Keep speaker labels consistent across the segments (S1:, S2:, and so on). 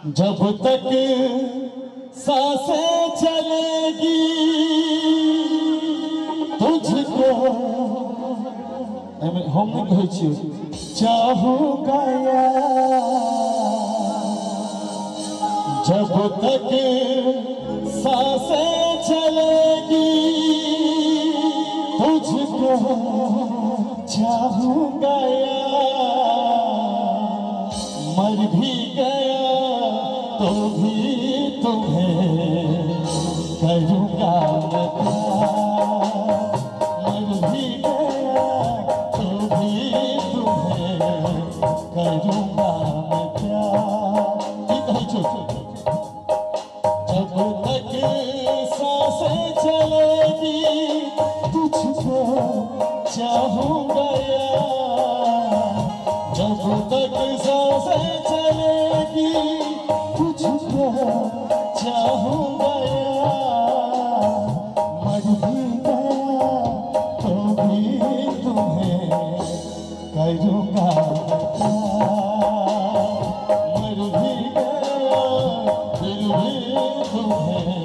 S1: जब तक सांसें चलेगी तुझको एहिमे हम नहि कहै छियै चाहूंगा यार जब तक सांसें चलेगी तुझको चाहूंगा यार मर भी गया तो भी तुम्हें करूंगा मैं प्यार मर भी गया तो भी तुम्हें करूंगा मैं प्यार की कहै छौ जब तक सांसें चलेगी तुझको चाहूंगा यार जब तक सांसें चलेगी तुझको चाहूंगा यार मर भी गया तो भी तुम्हें करूंगा प्यार मर भी गया फिर भी तुम्हें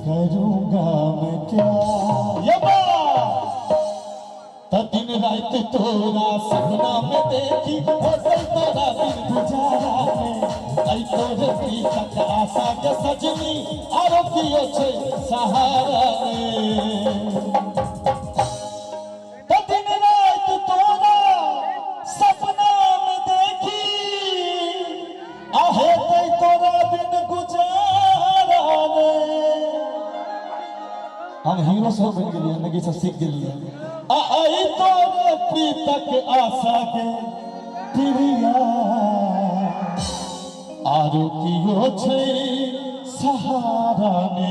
S1: करूंगा मैं प्यार ये त दिन राति तोरा सपना में देखी होतै तोरा बिन गुजारा ने ऐ तोरे प्रीतक आशा के सजनी आरो कियो छै सहारा ने त दिन राति तोरा सपना में देखी आ हेतै तोरा बिन गुजारा ने हम हीरो सब बनि गेलियै जिंदगी सब सीख गेलियै आ आई तोरे प्रीतक आशा के प्रिया आरो कियो छै सहारा ने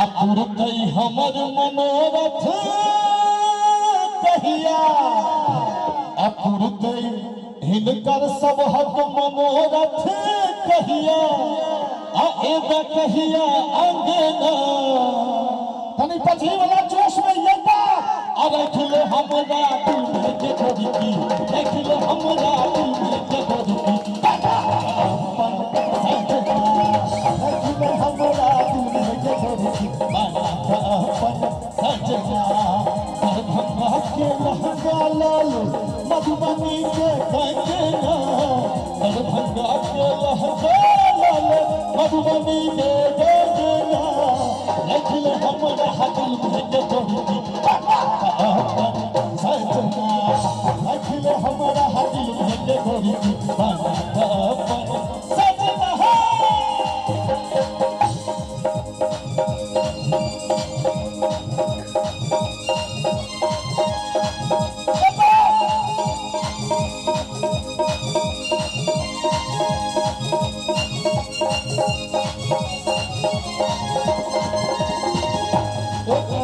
S1: आ पुरतै हमर मनोरथ कहिया आ पुरतै हिनकर सबहक मनोरथ कहिया आ एबे कहिया अंगना तनी पछी वाला जोश में येता आ रख ले हमरा दिल में के गोरकी रख ले हमरा दिल में के गोरकी अपन सजना रख ले हमरा दिल में के गोरकी बना के अपन सजना दरभंगा के लहंगा लाल मधुबनी के कंगना दरभंगा के लहंगा लाल मधुबनी के कंगना रख ले हमरा दिल में के गोरकी अपन सजना रख ले हमरा दिल में के गोरकी अपन सजना।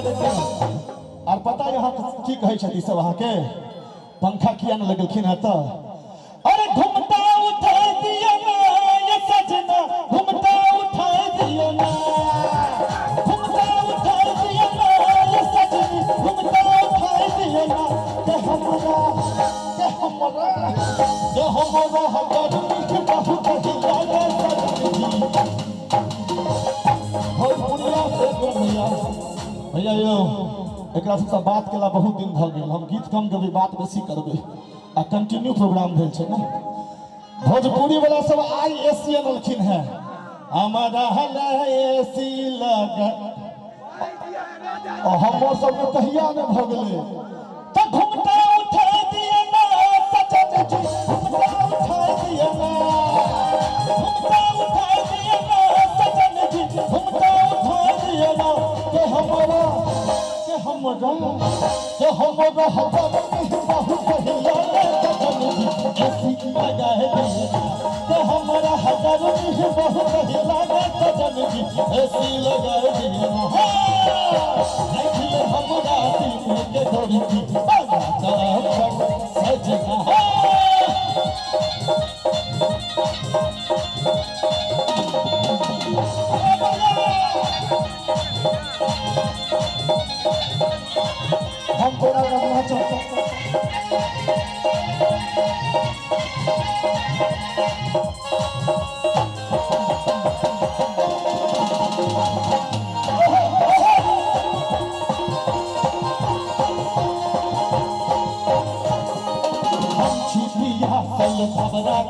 S1: आर पता यहाँ की कहै छथि सब अहाँके पंखा किया ने लगेलखिन हँ तऽ अरे घुमटा उठा दियो ना ये सजना घुमटा उठा दियो ना घुमटा उठा दियो ना ये सजनी घुमटा उठा दियो ना के हमरा के हमरा के हमरा गर्मी के बहुत ही लागे सजनी भोजपुरिया से दुनिया भैया यौ एकरा सबसँ बात केला बहुत दिन भऽ गेल हम गीत कम गबै बात बेसी करबै आ कंटिन्यू प्रोग्राम भेल छै ने भोजपुरी वाला सब आई ए सी अनलखिन हैं हमारा ए सी लग हमर सबके कहिया ने भऽ गेलै तऽ घुमटा उठा दिया ना सजन जी घुमटा उठा दिया ना घुमटा उठा दिया ना सजन जी घुमटा उठा दिया ना के हमरा के हमरा के हमरा हजार बहुत पहिला सजन जी ऐसी लगा है के हमरा हजार बहुत पहिला सजन जी ऐसी लगा दिया देखिए हमरा दिल में के गोरी सजना। हम पूरा रखना चाहता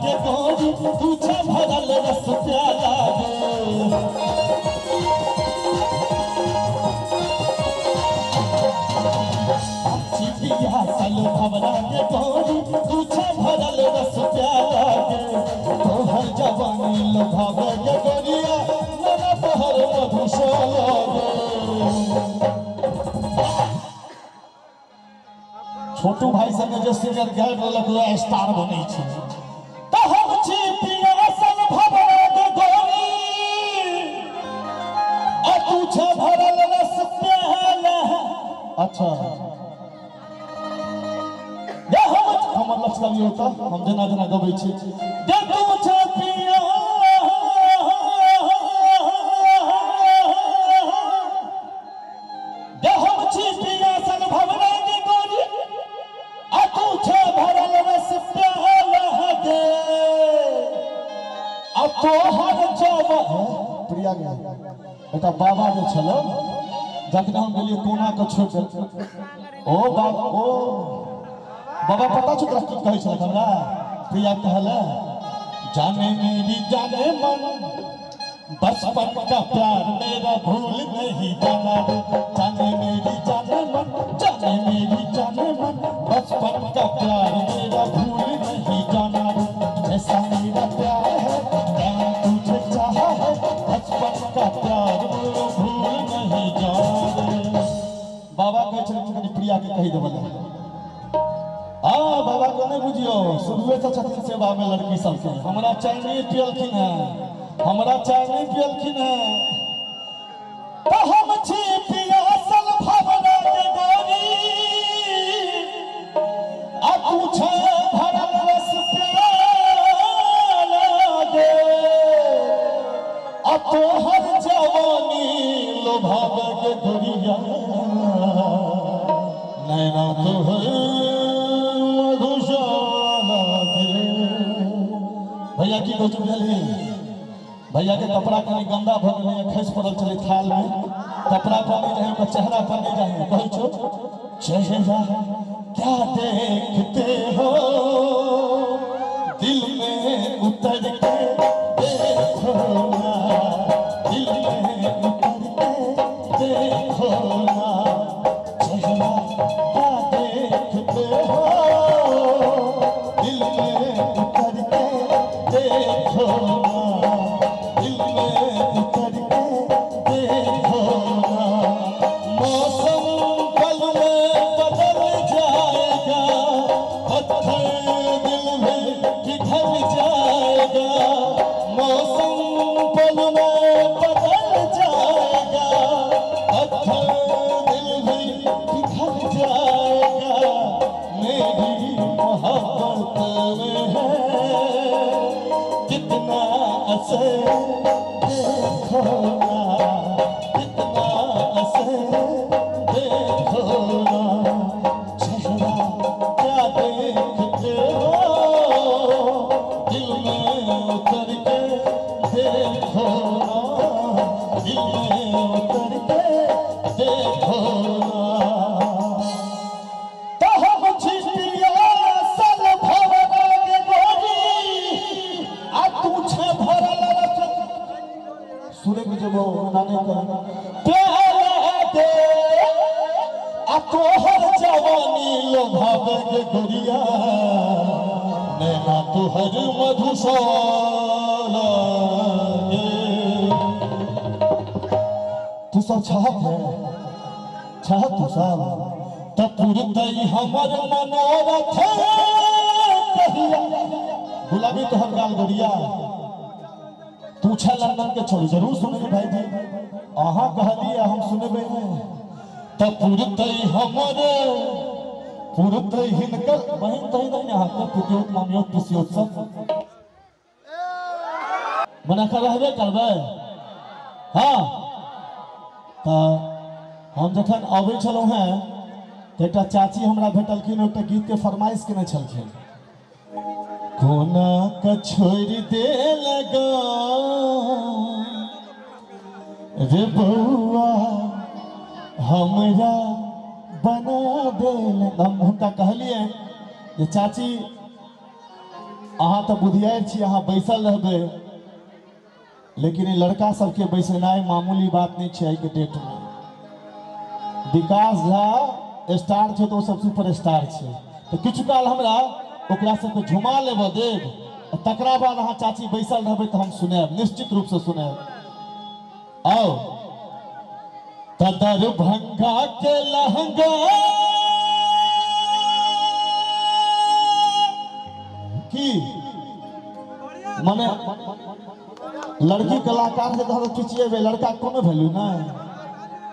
S1: गे गोरी तू छे भरल रस प्याला गे। छी पियासल भवरा गे गोरी तू छे भरल रस प्याला गे। तोहर जवानी लोभावे गे गोरिया नैना तोहर मधुशाला गे। छोटू भाई संगे जे सिंगर गाबि रहलक वएह स्टार बनै छै। तऽ हम छी पियासल भवरा गे गोरी आ तू छे भरल रस प्याला। अच्छा जे हम हमर लक्ष्य लगियौ तऽ हम जेना जेना गबै छी जे तू छे पिया जे हम छी पियासल भवरा गे गोरी आ तू छे भरल रस प्याला गे आ तोहर जब प्रिया गे एकटा बाबा जे छल जखन हम गेलियै कोना के छोड़ि देल ओ बाबा ओ बाबा पता छौ तोरा की कहै छलक हमरा? प्रिया कहले जाने मेरी जाने मन बचपन का प्यार मेरा भूल नहीं जाना रे। जाने मेरी जाने मन जाने मेरी जाने मन बचपन का प्यार मेरा भूल नहीं जाना रे। जैसा मेरा प्यार है जाना तुझे चाहा है बचपन का प्यार मेरा भूल नहीं जाना रे। बाबा कहै छलखिन कनि प्रिया के कहि देबऽ लए। हँ बाबा के नहि बुझियौ शुरुए से छथिन सेवा में लड़की सबके। हमरा चाय नहि पियलखिन हेँ हमरा चाय नहि पियलखिन हेँ। तऽ हम छी पियासल भवरा के गोरी आ तू छे भरल रस प्याला गे आ तोहर जवानी लोभावे गे गोरिया नैना तोहर मधुशाला गे। भैया की कहै छौ बुझलही? भैया के कपड़ा कनि गंदा भऽ गेलै खसि पड़ल छलै थाल में कपड़ा पर नहि रहै ओकर चेहरा पर नहि रहै। कहै छौ चेहरा क्या देखते हो दिल में उतर के देखो ना दिल में उतर के देखो ना चेहरा क्या देखते हो दिल में उतर के देखो ना दिल में उतर के देखो ना। मौसम पल में बदल जाएगा पत्थर दिल भी पिघल जाएगा मौसम पल में बदल जाएगा पत्थर दिल भी पिघल जाएगा मेरी मोहब्बत में है कितना असर देखो ना कितना असर देखो ना। चेहरा क्या देखते हो दिल में उतर के देखो ना दिल में उतर के देखो ना। तो हम छी पियासल भवरा गे गोरी आ तू छे भरल रस सुरे के जब मना नहीं कर प्याला दे आ तोहर जवानी लोभावे गे गोरिया नैना तोहर मधुशाला गे। तू सब छहक है छहक तू सब त पुरतै हमर मनोरथ कहिया गुलाबी तोहर गाल गोरिया तू छे लंदन के छोड़ी जरूर सुनेबै भाईजी अहाँ कहलियै हम सुनेबै नहि। त पुरतै हमर पुरतै हिनकर बहिन तहिन नहि अहाँके पितियौत मामियौत पिसियौत सब मने एखन रहबे करबै। हँ तऽ हम जखन अबै छलहुँ हेँ तऽ एकटा चाची हमरा भेटलखिन एकटा गीतके फरमाइश केने छलखिन कोना के छोड़ि देल रे बौआ हमरा बना देल। हम हुनका कहलियै जे चाची अहाँ तऽ बुधियार छी, अहाँ बैसल रहबै, लेकिन ई लड़का सबके बैसेनाइ मामूली बात नहि छै। आइके डेटमे विकास झा स्टार छै तऽ ओ सब सुपर स्टार छै। तऽ किछु काल हमरा ओकरा सबके झुमा लेबऽ देब आ तकरा बाद अहाँ चाची बैसल रहबै तऽ हम सुनायब, निश्चित रूपसँ सुनायब। आओ तऽ दरभंगा के लहंगा की मने लड़की कलाकार से तऽ खिचिएबै, लड़का कोनो वैल्यू नहि।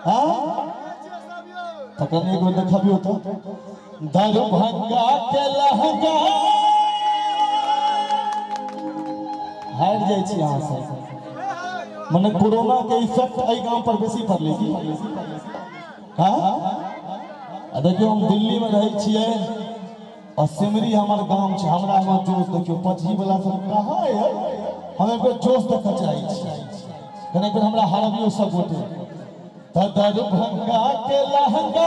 S1: हाँ, तखन एक बेर देखबियौ तऽ दरभंगा के लहंगा हारि जाइ छी अहाँ सब। मने कोरोना के इफेक्ट एहि गाम पर बेसी पड़लै की? हाँ, आ देखियौ, हम दिल्ली में रहै छियै आ सिमरी हमर गाम छै। हमरा में जोश देखियौ, पचही वाला सब कहाँ है? हम एक बेर जोश देखऽ चाहै छी। कने एक बेर हमरा हरबियौ सब गोटे। तऽ दरभंगा के लहंगा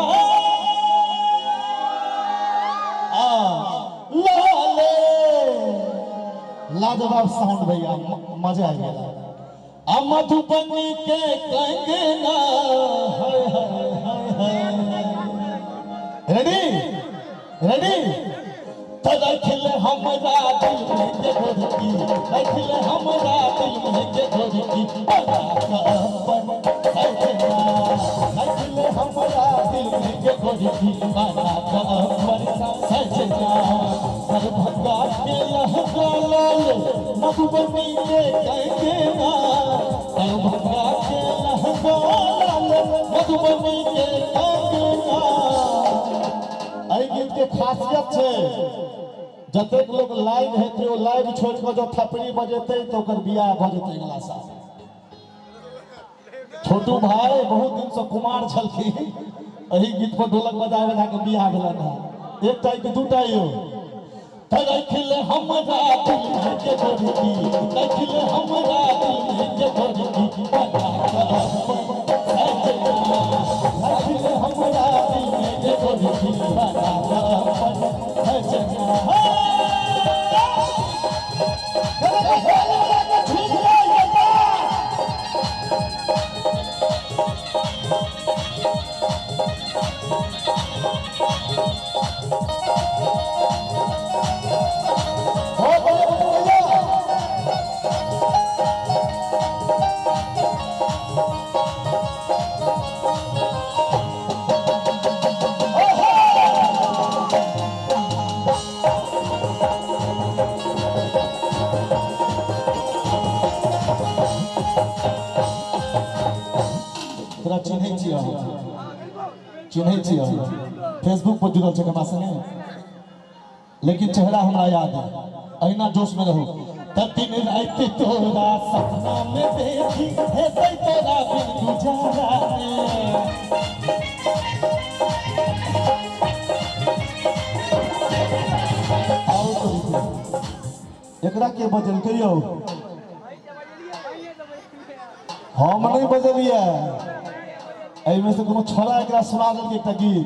S1: आ लाले, लाजवाब साउंड भैया, मजा आ गेल। आ मधुबनी के कंगना, हाय हाय हाय हाय। रेडी रेडी तऽ रखले हमरा दिल में के गोरकी, रखले हमरा दिल में के गोरकी बना कऽ अपन सजना, रखले हमरा दिल में के गोरकी बना कऽ अपन सजना। दरभंगा के लहंगा लाल, मधुबनी के कंगना, दरभंगा के लहंगा लाल, मधुबनी के कंगना। एहि गीत के खासियत छै, जतेक लोग लाइव हेतै ओ लाइव छोड़ि कऽ जँ थपड़ी बजेतै तऽ ओकर बियाह भऽ जेतै अगिला साल। छोटू भाई बहुत दिन से कुमार छलखिन, एहि गीत पर ढोलक बजा बजा के बियाह भेलनि हँ। एकटा कि दूटा यौ? तऽ रखले हमरा दिल में के गोरकी, रखले हमरा दिल में के गोरकी बना कऽ अपन सजना, रखले हमरा दिल में के गोरकी बना कऽ अपन सजना। बहुत बढ़िया बुड्ढू भैया। तोरा चिन्है छियै? चिन्है छियै? फेसबुक पर जुड़ल छै हमरा संगे, लेकिन चेहरा हमरा याद है। अहिना जोश में रहू। त दिन राति तोरा सपना में देखी, हेतै तोरा बिन गुजारा ने। आओ तोरी के। एकरा के बजलकै यौ? हम नहि बजलियै। एहिमे से कोनो छोड़ा एकरा सुना देलकै एकटा गीत।